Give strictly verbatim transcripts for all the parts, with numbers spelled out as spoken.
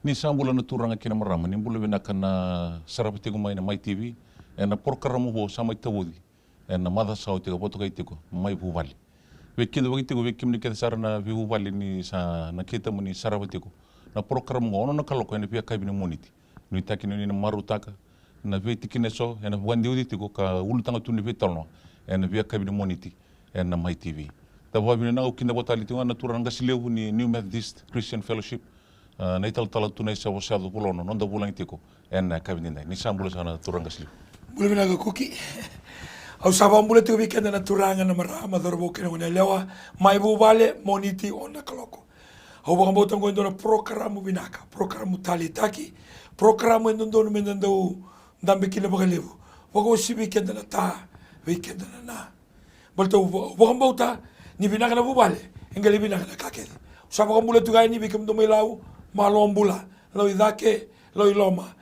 Ni sa bula na turaga kei na marama, ni bula vinaka na sarava tiko mai na Mai T V, ena porokaramu vou sa mai tavoci ena macawa sa oti ka vakatokai tiko, Mai Vuvale. Veikidavaki tiko vei kemuni kece sara na veivuvale ni sa na keitamuni sarava tiko na porokaramu oqo, ono na kaloko ena veiyakavi ni Moniti. Nuitaki ni oni na marautaka na veitikina eso ena vakadeuci tiko ka ulutaga tu ni veitalanoa ena veiyakavi ni Moniti ena Mai T V. Da vakavinavinaka, au kidavaka tale tiko ga na turaga qase levu ni New Methodist Christian Fellowship, a, na italatala Tunai Sevosevo Vulono, noda vulagi tiko ena yakavi edaidai. Ni sa bula saka na turaga qase levu. Bula vinaka Kuki. Au sa vakabula tiko vei keda na turaga, na marama, cauravou kei na goneyalewa. Mai Vuvale, Moniti, ono na kaloko. Au vakabauta oqo e dua na porokaramu vinaka, porokaramu taleitaki, porokaramu e dodonu meda dau dabe kina vakalevu, vakauasivi keda na ta, vei keda na na. Baleta au va-, vakabauta ni vinaka na vuvale, e qai lai vinaka na ka kece. Au sa vakabula tu ga yani vei kemudou mai Lau, malo bula. Lau i cake, Lau i loma,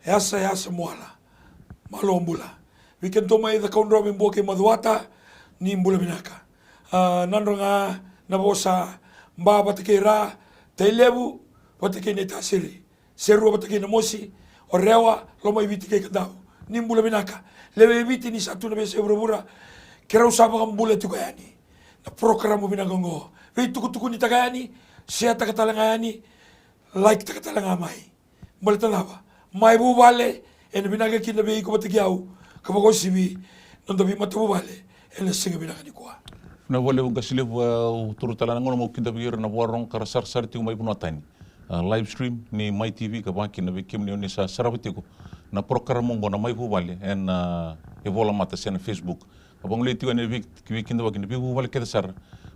Yasa, Yasa, Moala, malo bula. Vei kemudou mai Cakaudrove, Bua kei Macuata, ni bula vinaka. A, Nadroga, Navosa, Ba vata kei Ra, Tailevu vata kei Naitasiri, Serua vata kei Namosi, Orewa, Lomaiviti kei Kadavu, ni bula vinaka. Lewe i Viti ni sa tu na veiyasai vuravura, keirau sa vakabula tiko yani na porokaramu vinaka oqo. Veitukutukunitaka yani, share-taka tale ga yani, like-taka tale ga mai. Baleta na cava? Mai Vuvale, ena vinaka kina vei iko vata kei au, ka vakauasivi noda veimatavuvale ena siga vinaka nikua. Na vakalevu qase levu, au taura tale na gauna meu kidavaki ira na vakarogo ka ra sarasara tiko mai vanua tani. A, live stream ni Mai T V ka vaka kina vei kemuni oni sa sarava tiko na porokaramu oqo na Mai Vuvale ena, a, ivolamata se na Facebook. Ka vagolei tiko ena vei, veikidavaki ni veivuvale kece sara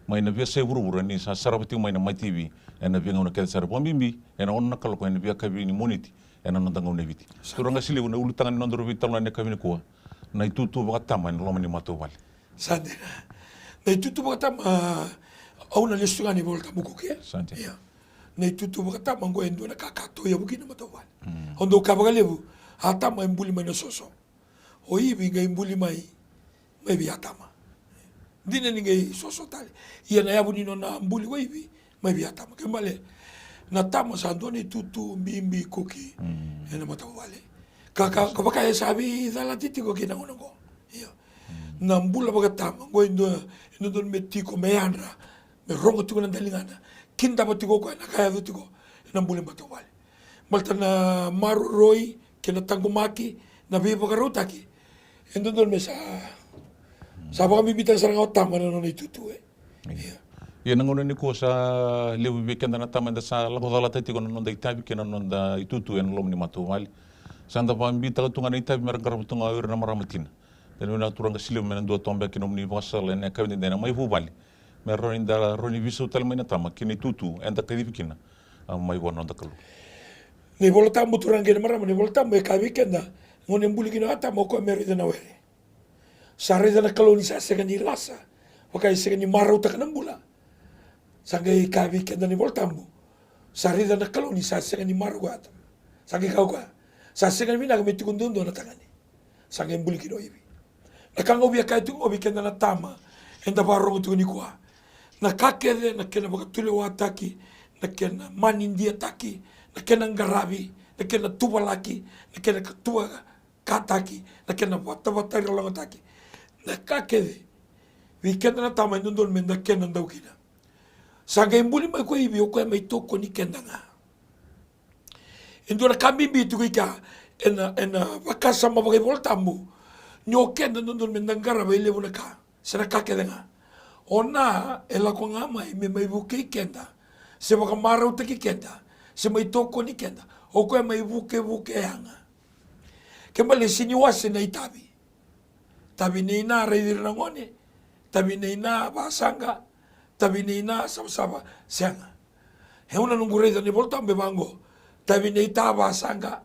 mai na veiyasai vuravura ni sa sarava tiko mai na Mai T V ena veigauna kece sara, vakabibi ena ono na kaloko ena veiyakavi ni Moniti ena noda gauna e Viti. Turaga qase levu, na ulutaga ni nodaru veitalanoa ena yakavi nikua, na itutu vakatama ena loma ni matavuvale. Sa dina. Na itutu vakatama, a, au na lesu ga ni Volatabu Kuki. Sa dina. Ia. Na itutu vakatama oqo e dua na ka ka tauyavu kina na matavuvale. Mm. Au dau kaya vakalevu, Atama e buli mai na soso. O Ivi qai buli mai, mai vei Atama. Dina ni qai soso tale. Ia na yavu ni nona buli ko Ivi mai vei Atama. Kena ibalebale, na tama sa dua na itutu bibi Kuki, mm, ena matavuvale. Ka, ka, ka vaka e sa veicalati tiko kei na gauna oqo. Io. Mm. Na bula vakatama oqo e dua, e dodonu me tiko, me yadra, me rogo tiko na daligana, kidava tiko o koya na ka e yaco tiko ena bula ni matavuvale. Baleta na maroroi kei na taqomaki, na veivakarautaki, e dodonu me sa, sa vakabibitaka sara ga o tama na nona itutu, e. Ia. Ia. Ia na gauna nikua sa levu vei keda na tama eda sa lako calata tiko na noda itavi kei na noda itutu ena loma ni matavuvale. Sa da vakabibitaka tu ga na itavi me ra qarava tu ga o ira na marama tina. Dina vinaka turaga qase levu me na dua toka beka na nomuni ivakasala ena yakavi edaidai na Mai Vuvale, me rawa ni da rawa ni veisau tale mai na tama kei na itutu eda kacivi kina, a, mai vua na noda Kalou. Na iVolatabu, turaga kei na marama, na iVolatabu e kaya vei keda, gauna e buli kina o Atama, o koya me raica na were. Sa raica na Kalou ni sa sega ni lasa, vaka e sega ni marautaka na bula. Sa qai kaya vei keda na iVolatabu, sa raica na Kalou ni sa sega ni marau ko Atama. Sa qai kaya o koya, sa sega ni vinaka me tiko duadua na tagane. Sa qai buli kina o Ivi. Na ka ga au via kaya tiko qo vei keda na tama eda vakarogo tiko nikua, na ka kece, na kena vakatulewataki, na kena manidiataki, na kena qaravi, na kena tuvalaki, na kena ka-, tuvakataki, na kena vatavatairalogotaki, na ka kece, vei keda na tama e dodonu meda kena dau kina. Sa qai buli mai ko Ivi, o koya mai tokoni keda ga. E dua na ka bibi tiko i kea ena, ena vakasama vakaiVolatabu, ni o keda dodonu meda qarava e levu na ka, se na ka kece ga. O na e lako ga mai me mai vukei keda, se vakamarautaki keda, se mai tokoni keda, o koya mai vukevuke yaga. Kena ibalebale sega ni wase na itavi. Tavi nei na, raici ira na gone. Tavi nei na, vasaqa. Tavi nei na, savasava. Sega. E, au na noqu raica na iVolatabu e vaqo. Tavi nei ta, vasaqa.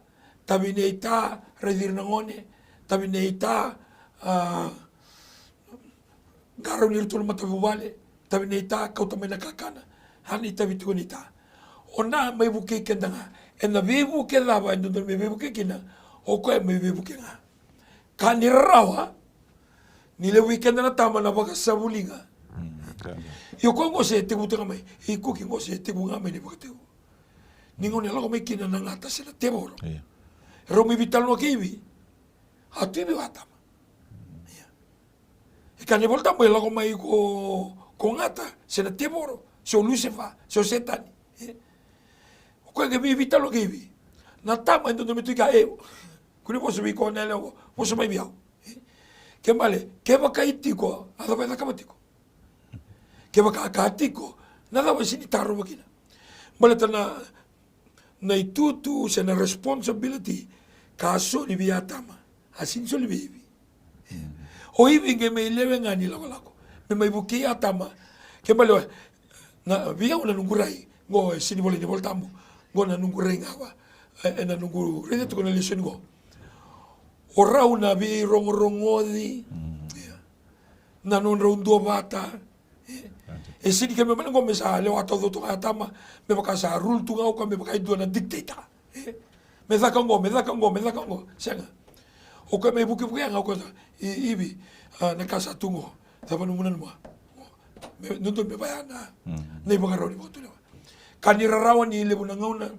Tavi nei ta, raici ira na gone. Tavi nei ta, a, qarauni iratou na matavuvale. Tavi nei ta, kauta mai na kakana. A, na itavi tiko nei ta. O na mai vukei keda ga. Ena veivuke cava e dodonu me veivukei kina, o koya mai veivuke ga. Ka ni rarawa, ni levu vei keda na tama na vakasavuliga. Mm, ka. Io, koya qo se tekivu tu ga mai. I Kuki, qo se tekivu ga mai na ivakatekivu. Ni gauna e lako mai kina na gata se na tevoro. Ia. Rau mai veitalanoa kei Ivi. A tu Ivi o Atama. Ia. E kaya na iVolatabu e lako mai ko, ko gata, se na tevoro, se o Lusefa, se o Setani. E. O koya qai mai veitalanoa kei Ivi. Na tama e dodonu me tu i kea, e, kua ni vosa vei koya na yalewa, vosa mai vei au. E. Ke bale, kevaka e tiko, a cava e cakava tiko? Kevaka ka tiko, na cava e sega ni tarova kina? Baleta na, na itutu se na responsibility ka soli vei Atama, a sega ni soli vei Ivi. O Ivi qai mai lewe ga ni lakolako me mai vukei Atama. Ke bale, na, vei au na noqu rai, qo e sega ni volai na iVolatabu, qo na noqu rai ga va, e, e na noqu raica tiko na lesoni qo. O rau na veirogorogoci, ia, na nodrau duavata. E, e sega ni kena me mani qo me sa lewa taucoko tu ga Atama, me vaka sa rule tu ga o koya me vaka e dua na dictator. E, me caka qo, me caka qo, me caka qo. Sega. O koya me vukevuke ga o koya, i, Ivi, a, na ka sa tu qo. Cava nomu nanuma? Me, dodonu me vaya na, na ivakarau ni vakatulewa. Ka ni rarawa ni levu na gauna,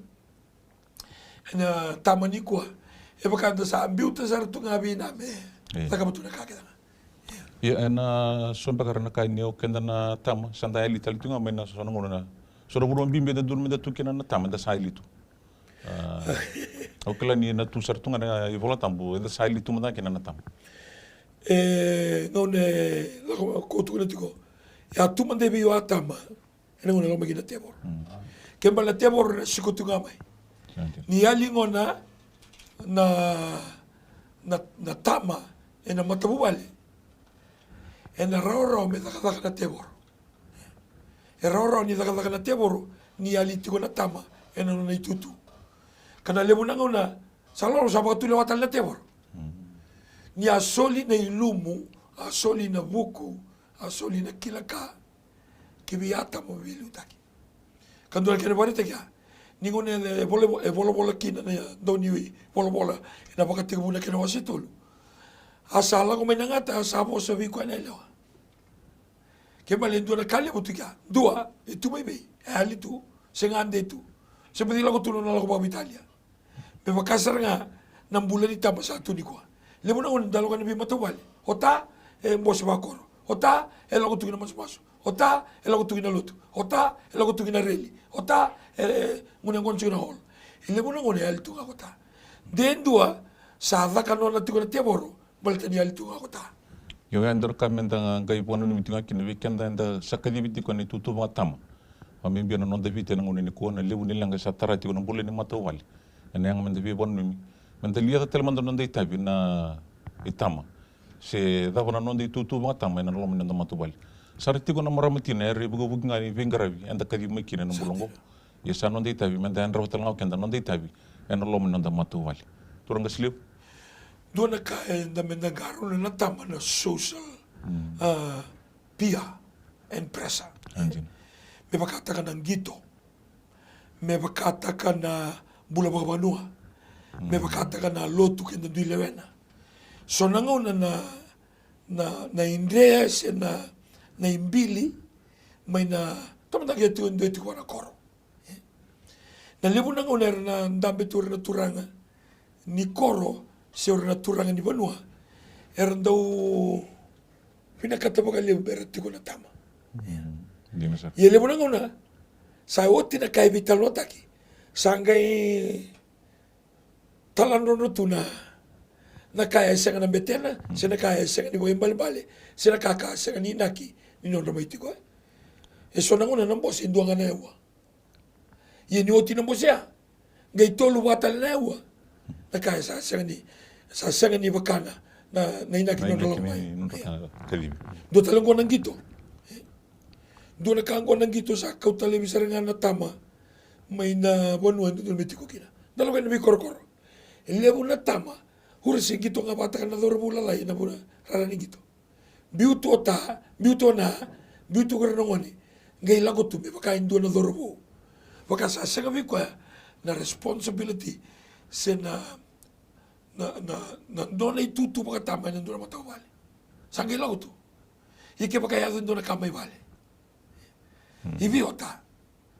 na tama nikua, e vaka eda sa biuta sara tu ga vei na me cakava tu na ka kece ga. Ia, e na so beka era na kaya ni o keda na tama sa da yali tale tu ga mai na so na gauna na so na vanua bibi eda dodonu me da tu kina na tama, eda sa yali tu. A, au kila ni na tu sara tu ga na iVolatabu, eda sa yali tu mada kina na tama. E, gauna e lako, ko tukuna tiko, e a tu mada vei o Atama, e na gauna e lako mai kina na tevoro. Ke bale na tevoro e na siko tu ga mai. Ni yali gona na, na, na tama e na matavuvale, e na rawarawa me cakacaka na tevoro. E rawarawa ni cakacaka na tevoro ni yali tiko na tama e na nona itutu. Ka na levu na gauna sa lolo sa vakatulewa tale na tevoro. Ni a soli na ilumu, a soli na vuku, a soli na kila ka ki vei Atama veiliutaki. Ka dua na kena vakaraitaki ya, ni gauna e vola, e volavola kina na dau ni volavola e na Vakatekivu na kena wase tolu. A sa lako mai na gata, a sa vosa vei koya na yalewa. Ke bale e dua na ka levu tu kea, dua, e tu mai vei, e yali tu, se gade tu, se baci lako tu na nona lako vakaveitalia. Me vaka sara ga na bula ni tama sa tu nikua. Levu na gauna da lako ena veimatavuvale, o ta e bose vakoro, o ta e lako tu ki na masumasu, o ta e lako tu ki na lotu, o ta e lako tu ki na reli, o ta e, e gunu yaqona tiko na holo. E levu na gauna e yali tu ga ko ta. De dua sa caka nona tiko na tevoro, baleta ni yali tu ga ko ta. Io, ya e dua na ka me da qai vakananumi tiko ga kina vei keda eda sa kacivi tiko ena itutu vakatama. Vakabibi na noda Viti ena gauna nikua, na levu ni leqa e sa tara tiko na bula ni matavuvale. Ena yaga me da veivakananumi, me da liaca tale mada na noda itavi na itama, se cava na noda itutu vakatama ena loma ni noda matavuvale. Sa ra tiko na marama tina era ivukivuki ga ni veiqaravi eda kacivi mai kina ena bula oqo. Ia sa noda itavi me da yadrava tale ga o keda na noda itavi ena loma ni noda matavuvale. Turaga Qase Levu. Dua na ka eda me da qarauna na tama na social, a, peer and pressure. Me vakataka na qito, me vakataka na bula vakavanua, me vakataka na lotu keda dui lewena. So na gauna na, na, na idre se na, na ibili mai na tamata qai tu e dua e tiko vua na koro. Na levu na gauna era na dabe tu o ira na turaga ni koro se o ira na turaga ni vanua, era dau vinakata vakalevu me ra tiko na tama. Ia levu na gauna sa oti na ka e veitalanoataki, sa qai taladrodro tu na, na ka e sega na betena, se na ka e sega ni vakaibalebale, se na ka ka sega ni inaki ni nodra mai tiko. E so na gauna na bose e dua ga na yaua. Ia ni oti na bose ya, qai tolu vata tale na yaua na ka e sa sega ni, sa sega ni vaka na, na inaki ni nodra lako mai. Dua tale oqo na qito. Dua na ka oqo na qito sa kauta laivi sara ga na tama mai na vanua e dodonu me tiko kina. Da lako ena veikorokoro. E levu na tama, ura se qito ga vakataka na cauravou lalai ena vuna rara ni qito. Biu tu o ta, biu tu o na, biu tu o ira na gone. Qai lako tu me vaka e dua na cauravou. Vaka sa sega vei koya na responsibility se na, na, na, na nona itutu vakatama ena dua na matavuvale. Sa qai lako tu. Ia kevaka e yaco e dua na ka mai vale, i vei o ta?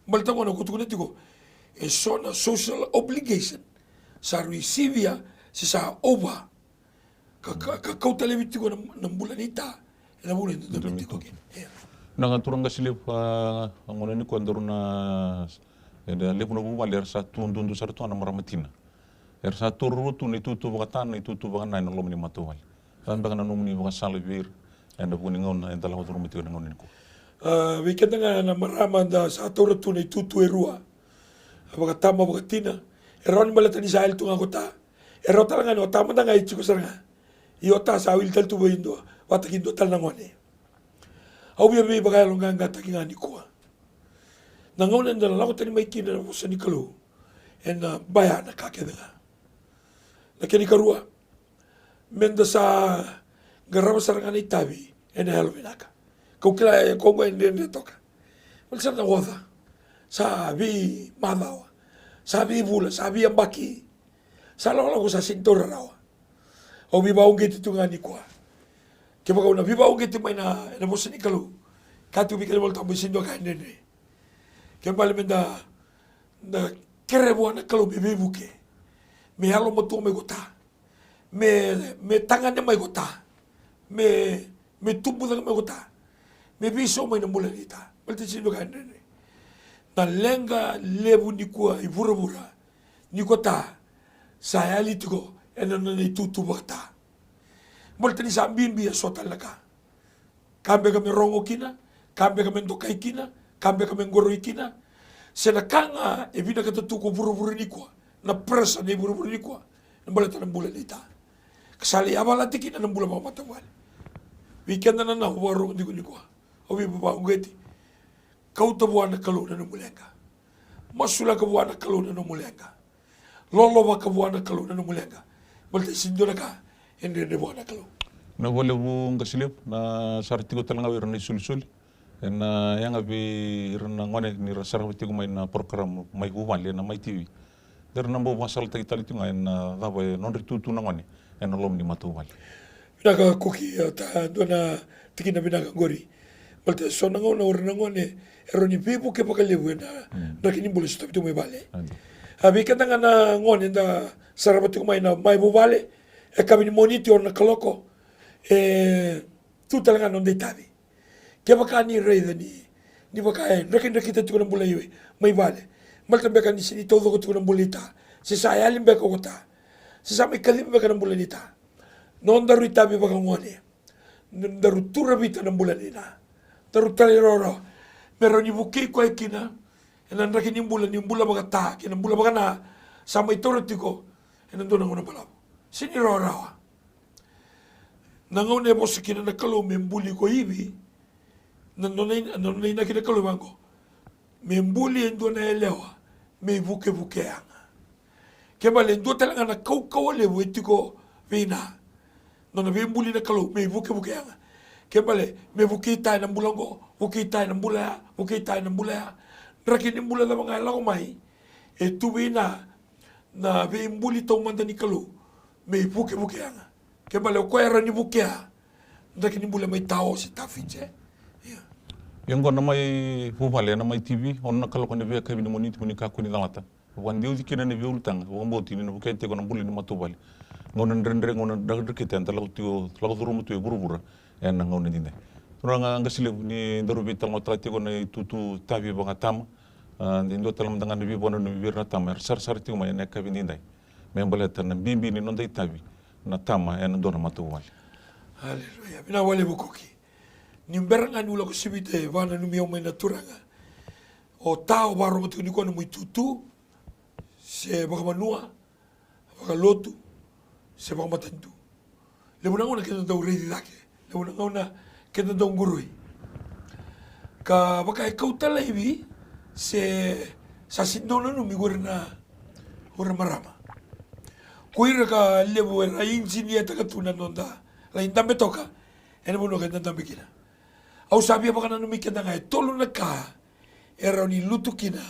Baleta gona ko tukuna tiko, e so na social obligation sa rui sivia se sa ova ka, ka, ka kauta laivi tiko na, na bula ni ta ena vuna e dodonu me tiko kina. Ia. Na ga turaga qase levu, a gauna nikua daru na, e levu na vuvale era sa tu dudu sara tu ga na marama tina. Era sa taura tu na itutu vakata, na itutu vakana ena loma ni matavuvale. Sa beka na nomuni vakasala vei ira ena vuku ni gauna eda lako curuma tiko ena gauna nikua? A, vei keda ga na marama da sa taura tu na itutu e rua. A vakatama, vakatina. E rawa ni baleta ni sa yali tu ga ko ta. E rawa tale ga ni o ta mada ga e tiko sara ga. Ia o ta sa wili tale tu vei dua, vata kei dua tale na gone. Au via veivakayaloqaqataki ga nikua. Na gauna eda na lako tani mai kina na vosa ni Kalou, ena baya na ka kece ga. Na kena ikarua, meda sa qarava sara ga na itavi ena yalovinaka. Kau kila e koqo e dredre toka. Vale sara na oca. Sa veimacawa, sa veivula, sa veiyabaki. Sa lakolako sa sega ni taura rawa. Au veivakauqeti tu ga nikua. Kevaka au na veivakauqeti mai na, ena vosa ni Kalou, ka tu vei keda na iVolatabu e sega ni dua ka e dredre. Ke bale meda, da kere vua na Kalou me veivuke, me yalomatua mai ko ta, me, me tagane mai ko ta, me, me tubu cake mai ko ta, me veisau mai na bula ni ta. Baleta e sega ni dua ka e dredre. Na leqa levu nikua i vuravura ni ko ta sa yali tiko ena nona itutu vakata. Baleta ni sa bibi e so tale na ka. Ka beka me rogo kina, ka beka me dokai kina, ka beka me qoroi kina. Se na ka ga e vinakata tu ko vuravura nikua, na pressure nei vuravura nikua, na baleta na bula ni ta. Ka sa lai yavalati kina na bula vakamatavuvale. Vei keda na, na vakarorogo tiko nikua, au veivakauqeti. Kauta vua na Kalou na nomu leqa. Masulaka vua na Kalou na nomu leqa. Lolovaka vua na Kalou na nomu leqa. Baleta e sega ni dua na ka e dredre vua na Kalou. Vinaka vakalevu qase levu, na sara tiko tale ga o ira na isolisoli. Ena yaga vei ira na gone ni ra sarava tiko mai na program mai vuvale ena Mai T V. De ra na bau vakasalataki tale tiko ga ena cava e nodra itutu na gone ena loma ni matavuvale. Vinaka Kuki, e, ta, dua na tikina vinaka qori. Baleta e so na gauna o ira na gone e rawa ni veivuke vakalevu ena draki ni bula e sotavi tu mai vale. A, vei keda ga na gone da sarava tiko mai na mai vuvale, e kavi ni Moniti, ono na kaloko, e tu tale ga na noda itavi. Kevaka ni raica ni, ni vaka e drakidrakita tiko na bula i mai vale, baleta beka ni sega ni taucoko tiko na bula i ta, se sa yali beka ko ta, se sa mai kacivi beka na bula ni ta. Nodaru itavi vakagone, daru turavita na bula ni na, daru talairawarawa me rawa ni vukei koya kina ena draki ni bula, ni bula vakata kei na bula vakana sa mai taura tiko ena dua na gauna balavu. Sega ni rawarawa. Na gauna e vosa kina na Kalou me buli ko Ivi, na nona, na nona inaki na Kalou vaqo: Me buli e dua na yalewa me ivukevuke yaga. Ke bale e dua tale ga na kaukauwa levu e tiko vei na nona veibuli na Kalou me ivukevuke yaga. Ke bale me vukei ta ena bula oqo, vukei ta ena bula ya, vukei ta ena bula ya. Draki ni bula cava ga e lako mai, e tu vei na na veibuli taumada ni Kalou me ivukevuke yaga. Ke bale o koya e rawa ni vukea draki ni bula mai Tao se Tafiji. Ia. Ia oqo na mai vuvale ena Mai T V, ono na kaloko ena veiyakavi ni Moniti, mo ni kakua ni calata. Vakadeuci kina na veiulutaga vakabauti ni na vukea tiko na bula ni matavuvale. Gauna dredre, gauna drakidrakita eda lako tiko, lako curuma tu e vuravura ena gauna edaidai. Turaga qase levu, ni daru veitalanoataka tiko na itutu tavi vakatama, a, de dua tale mada ga na veivakananumi vei ira na tama era sarasara tiko mai ena yakavi edaidai me baleta na bibi ni noda itavi na tama ena dua na matavuvale. Aleluya. Vinaka vakalevu Kuki. Ni bera ga niu lako sivita e vakananumi au mai na Turaga, o ta o vakarorogo tiko nikua, nomu itutu se vakavanua, vakalotu se vakamatanitu. Levu na gauna keda dau raici cake, levu na gauna keda dau qoroi. Ka vaka e kauta laivi se sa sega ni dau nanumi ko ira na, ko ira na marama. Ko ira ka levu era ijiniataka tu na noda lai dabe toka ena vanua keda dabe kina. Au sa via vakananumi keda ga e tolu na ka e rawa ni lutu kina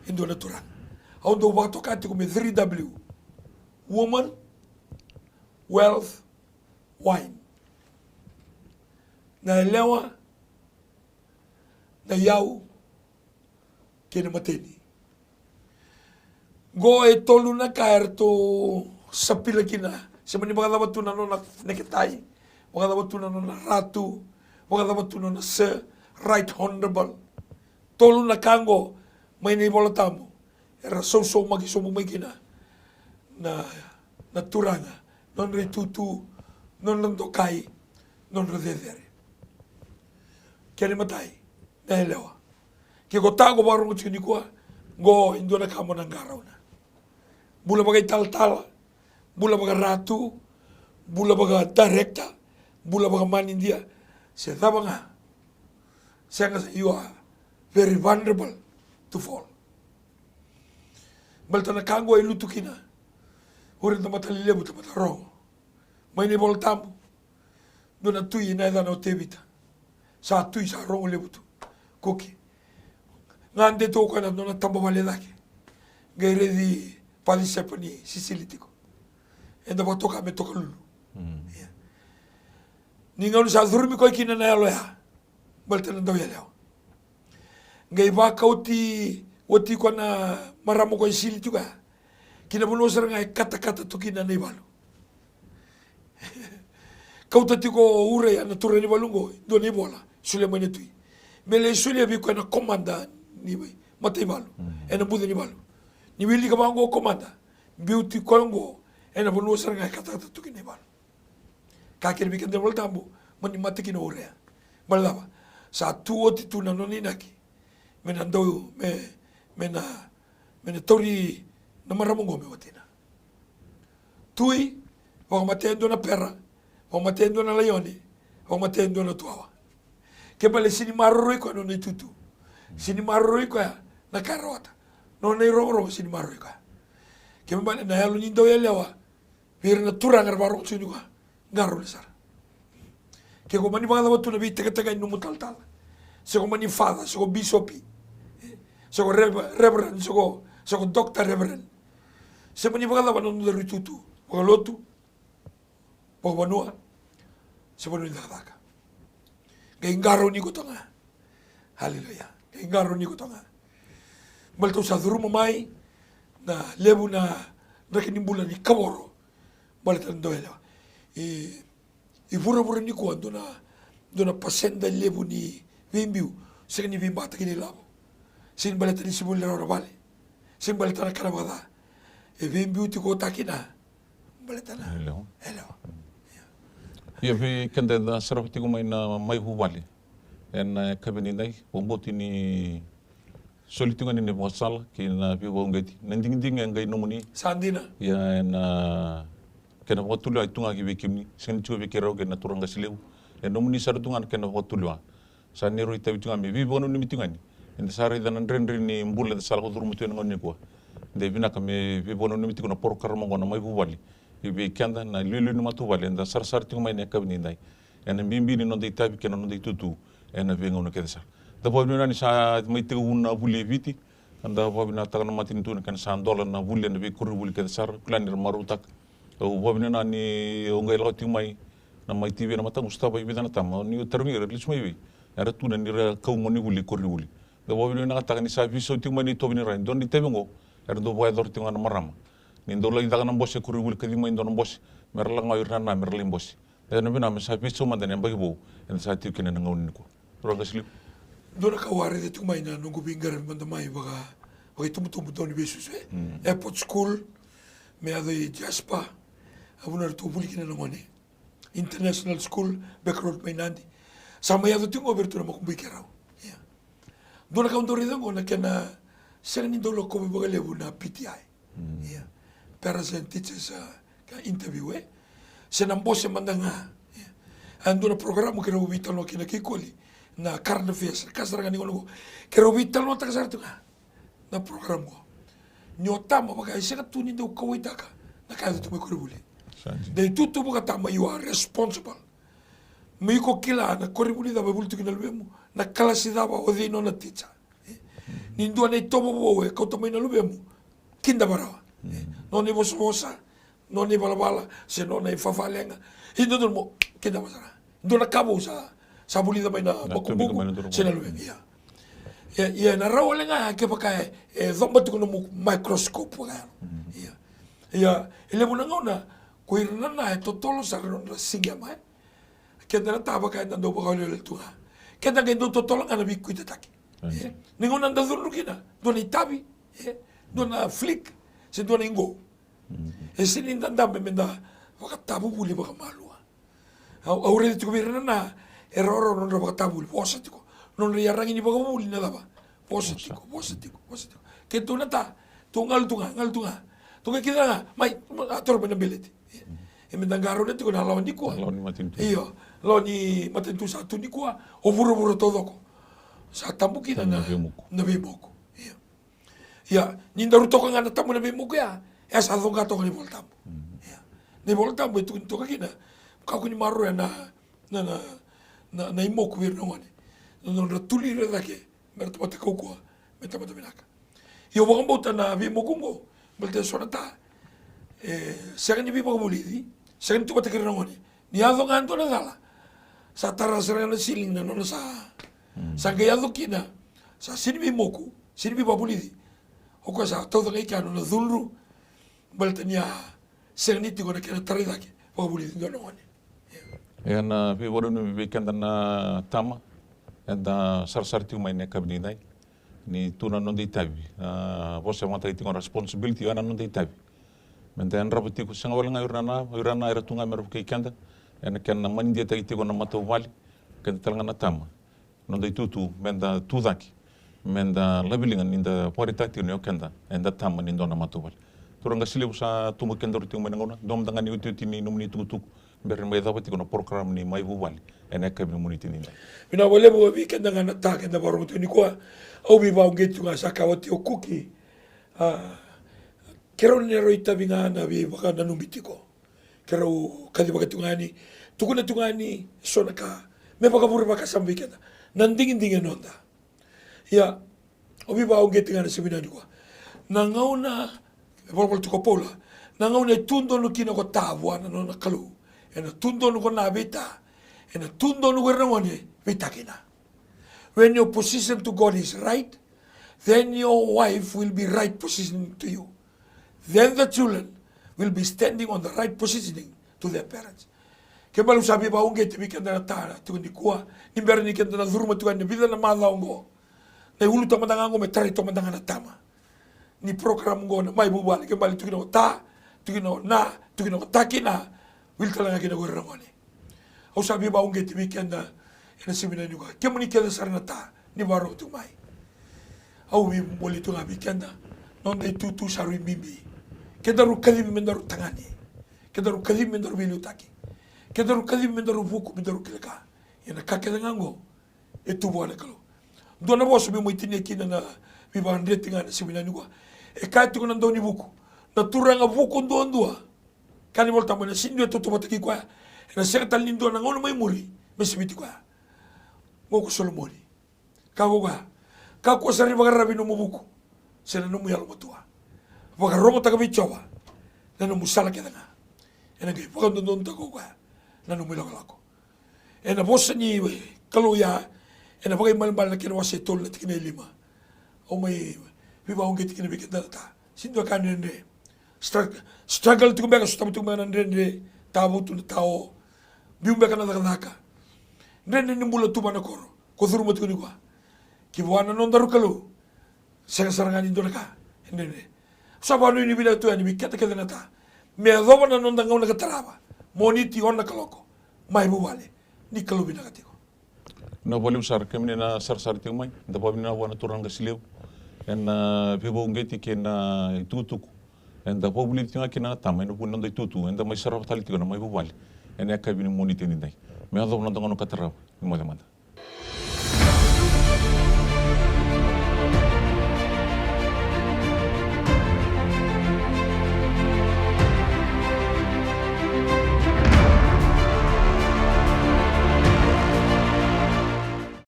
e dua na turaga. Au dau vakatoka tiko me three W: woman, wealth, wine. Na yalewa, na iyau, kei na mateni. Qo e tolu na ka eratou sapila kina. Se mani vakacava tu na nona neketai, vakacava tu na nona ratu, vakacava tu na nona sir, right honorable. Tolu na ka qo mai na iVola Tabu era sausaumaki sobu mai kina na, na turaga, nodra itutu, nodra dokai, nodra cecere. Kena imatai, na yalewa. Ke ko ta ko vakarogo tiko nikua, qo e dua na ka mo na qarauna. Bula vakaitalatala, bula vakaratu, bula vakadirector, bula vakamanidia, se cava ga. Sega, sa you are very vulnerable to fall. Baleta na ka qo e lutu kina. Ure tamata lelevu, tamata rogo. Mai na iVola Tabu, dua na tui na yacana o Tevita. Sa tui, sa rogo levu tu. Koki. Gade tu o koya na nona taba vale cake. Qai raici Patisepa ni sisili tiko. Eda vakatoka me tokalulu. Ia. Ni gauna sa curumi koya kina na yalo ya, baleta na dauyalewa. Qai vakauti oti koya na marama koya e sili tiko ya ki na vanua sara ga e katakata tu kina na ivalu. Kauta tiko o Uraia na turaga ni valu qo e dua na ivola, solia mai na tui me lai solia vei koya na komada ni mataivalu ena buca ni valu. Ni wilika vaqo o komada, biuti koya qo ena vanua sara ga e katakata tu kina na ivalu. Ka kena vei keda na iVola Tabu, mani mate kina o Urea. Baleta cava? Sa tu oti tu na nona inaki me na dau, me, me na, me na tauri na marama oqo me watina. Tui, vakamatea e dua na pera, vakamatea e dua na laione, vakamatea e dua na tuawa. Ke bale sini maroroi koya nona itutu. Sini maroroi koya na ka e rawata. Nona irogorogo sini maroroi koya. Ke bale na yalo ni dauyalewa vei ira na turaga era vakarogo tiko ni koya, qarauna sara. Ke ko mani vakacava tu na veitekateka ni nomu talatala, se ko mani father, se ko bisopi, se ko rev-, reverend, se ko, se ko doctor reverend, se mani vakacava na nodaru itutu vakalotu, vakavanua, se vanua ni cakacaka, qai qarauni koto ga. Aleluya. Qai qarauni koto ga. Baleta au sa curuma mai na levu na draki ni bula ni kavoro. Baleta na dauyalewa. I, i vuravura nikua dua na, dua na paseda levu ni veibiu sega ni veibataki ni lavo. Sega ni baleta ni se vuli rawa na vale. Sega ni baleta na ka na vakaca. E veibiu tiko ta kina baleta na yalewa. Yalewa. Ia, vei keda eda sarava tiko mai na mai vuvale ena yakavi nidai, vakabauti ni soli tiko ga ni na ivakasala kei na veivakauqeti. Na digidigi e qai nomuni. Sa dina. Ia, ena kena vakatulewa e tu ga ki vei kemuni, sega ni tiko vei keirau kei na turaga qase levu. E nomuni sara tu ga na kena vakatulewa. Sa neirau itavi tiko ga me veivakananumi tiko ga ni eda sa raica na dredre ni bula eda sa lako curuma tu ena gauna nikua. De vinaka me veivakananumi tiko na porokaramu oqo na mai vuvale. I vei keda na iliuliu ni matavuvale eda sarasara tiko mai na yakavi nidai. Ena bibi ni noda itavi kei na noda itutu ena veigauna kece sara. Da vakavinavinaka ni sa mai tekivu na vuli e Viti. Eda vakavinavinakataka na matanitu na kena sa dola na vuli ena veikoronivuli kece sara. Kila ni ra marautaka. Au vakavinavinaka ni au qai lako tiko mai na mai T V na mataka, au sotava e vica na tama, niu tarogi ira, ra lesu mai vei? Era tukuna ni ra kau gonevuli e koronivuli. Au vakavinavinakataka ni sa veisau tiko mai na itovo ni rai. Dua na itavi oqo era dau vakayacora tiko ga na marama. Ni dau lai caka na bose e koronivuli, kacivi mai e dua na bose me ra lako ga o ira na, me ra lai bose. Ena vinaka me sa veisau mada na yabaki vou eda sa tiko kina ena gauna nikua. Turaga qase levu. Dua na ka au a raica tiko mai na noqu veiqaravi mada mai vaka, vakaitubutubu, dau ni veisusu e Airport School, me yaco i Jasper, a vanua eratou vuli kina na gone. International School, Back Road mai Nadi. Sa mai yaco tiko qo vei iratou na makubui keirau. Ia. Dua na ka au dau raica qo na kena sega ni dau lakova vakalevu na P T I. Ia. Parents and teachers, ah, ka interview, e. Se na bose mada ga. Ia. A dua na program keirau veitalanoa kina kei Koli, na current affairs, ka sara ga ni gauna qo. Keirau veitalanoataka sara tu ga na program qo. Ni o tama vaka e sega tu ni dau kauwaitaka na ka e yaco tu mai koronivuli. Sa dina. Dau itutu vakatama, you are responsible. Me iko kila na koronivuli cava e vuli tu kina na luvemu, na kalasi cava, o cei nona teacher. E, ni dua na itovo vou e kauta mai na luvemu, kidava rawa. E, nona ivosavosa, nona ivalavala, se nona ivavaleqa. E dodonu mo kidava sara. Dua na ka vou sa, sa vulica mai na makubuqu se na luvemu. Ia. Ia, ia na rawa wale ga kevaka e, e coba tiko nomu microscope vakayalo. Ia, ia e levu na gauna ko ira na na e totolo sara na nodra siga mai. Keda na ta vaka eda dau vakawelewele tu ga. Keda qai dau totolo ga na veikuitataki. Ia, ni gauna da cudru kina, dua na itavi, ia, dua na flick, se dua na iqou. E sega ni da dabe me da vakatavuvuli vakamalua. Au, au raica tiko vei ira na na e rawarawa na nodra vakatavuvuli, vosa tiko. Nodra iyaragi ni vakavuvuli na cava? Vosa tiko, vosa tiko, vosa tiko. Keitou na ta, tou galu tu ga, galu tu ga. Tou qai kidra ga, mai, a toro mai na beleti. E me da qarauna tiko na lawa nikua. Lawa ni matanitu. Io, lawa ni matanitu sa tu nikua, o vuravura taucoko. Sa tabu kina na veimoku. Na veimoku. Io. Ia, ni daru toka ga na tabu na veimoku ya, e sa coqa toka na iVola Tabu. Ia, na iVola Tabu e tukuni toka kina, kakua ni maroroya na, na, na, na, na imoku vei ira na gone. Na nodra tuli ira cake me ra tamata kaukauwa, me tamata vinaka. Ia, au vakabauta na veimoku oqo, baleta e so na ta e sega ni veivakavulici, sega ni tuvataki ira na gone. Ni yaco ga dua na cala, sa tara sara ga na ceiling na nona sa, sa qai yaco kina, sa sega ni veimoku, sega ni veivakavulici. O koya sa tauca ga i kea na nona cudru, baleta ni a sega ni tiko na kena tarai cake vakavulici dua na gone. Ia, na veivakarau ni vei keda na tama eda sarasara tiko mai na yakavi nikua. Ni tu na noda itavi, na vosa e vakayagataki tiko na responsibility, oya na noda itavi. Meda yadrava tiko, sega wale ga o ira na, o ira na era tu ga me ra vukei keda ena kena manidiataki tiko na matavuvale. Keda tale ga na tama, noda itutu meda tu cake, meda laveliga ni da vakaraitaka tiko ni o keda eda tama ni dua na matavuvale. Turaga Silevu, sa tu mai kedaru tiko mai na gauna, dua mada ga ni iotioti ni nomuni itukutuku bera ni mai cava tiko na program ni Mai Vuvale ena yakavi ni Moniti nikua. Vinaka vakalevu vei keda ga na ta keda vakarorogo tiko nikua. Au veivakauqeti tiko ga, sa kaya oti o Kuki, a, keirau na rau itavi ga na veivakananumi tiko. Keirau kacivaka tiko ga yani, tukuna tiko ga yani e so na ka me vakavure vakasama vei keda. Na digidigi e noda. Ia, au veivakauqeti ga ena siga vinaka nikua. Na gauna e volavola tiko o Paula, na gauna e tu donu kina ko ta vua na nona Kalou, ena tu donu ko na vei ta, ena tu donu ko ira na gone vei ta kina. When your position to God is right, then your wife will be right positioning to you. Then the children will be standing on the right positioning to their parents. Kena ibalebale au sa veivakauqeti vei keda na ta tiko nikua, ni bera ni keda na curuma tiko yani na vica na macawa oqo, na iulutaga mada ga oqo me tarai toka mada ga na tama ni program oqo na Mai Vuvale. Kena ibalebale tu kina o ta, tu kina o na, tu kina o ta kina, wili tale ga kina ko ira na gone. Au sa veivakauqeti vei keda ena siga vinaka nikua. Kemuni kece sara na ta ni vakarorogo tiko mai, au veibolei tu ga vei keda. Noda itutu sa rui bibi. Kedaru kacivi me daru tagane. Kedaru kacivi me daru veiliutaki. Kedaru kacivi me daru vuku, me daru kila ka. Ia na ka kece ga oqo e tu vua na Kalou. Dua na vosa meu mai tinia kina na veivakadreti ga ena siga vinaka nikua. E kaya tiko na daunivuku, na turaga vuku duadua, kaya na iVola Tabu, ena sega ni dua e tautauvataki koya, ena sega tale ni dua na gauna mai muri me siviti koya. Oqo ko Solomoni. Kaya ko koya, kakua sara ni vakararavi nomu vuku se na nomu yalomatua. Vakarogotaka vei Jiova na nomu sala kece ga, ena qai vakadodonutaka ko koya na nomu ilakolako. Ena vosa ni Kalou ya, ena Vakaibalebale na kena wase e tolu na tikina e lima. Au mai veivakauqeti kina vei keda na ta. Sega ni dua e ka dredre. Strug-, struggle tiko beka, sotava tiko beka na dredre, tavutu na tao, biu beka na cakacaka. Dredre ni bula tu vua na koro ko curuma tiko nikua. Ki vua na nodaru Kalou, sega sara ga ni dua na ka e dredre. Sa vakanuinui vinaka tu yani vei keda kece na ta me yacova na noda gauna ka tarava, Moniti ono na kaloko, Mai Vuvale. Ni Kalou vinaka tiko. Vinaka vakalevu sara kemuni na sarasara tiko mai. Da vakavinavinaka vua na turaga Silevu ena veivakauqeti kei na itukutuku eda vakavulici tiko ga kina na tama ena vuku ni noda itutu eda mai sarava tale tiko na Mai Vuvale ena yakavi ni Moniti edaidai. Me yacova na noda gauna ka tarava. Ni moce mada.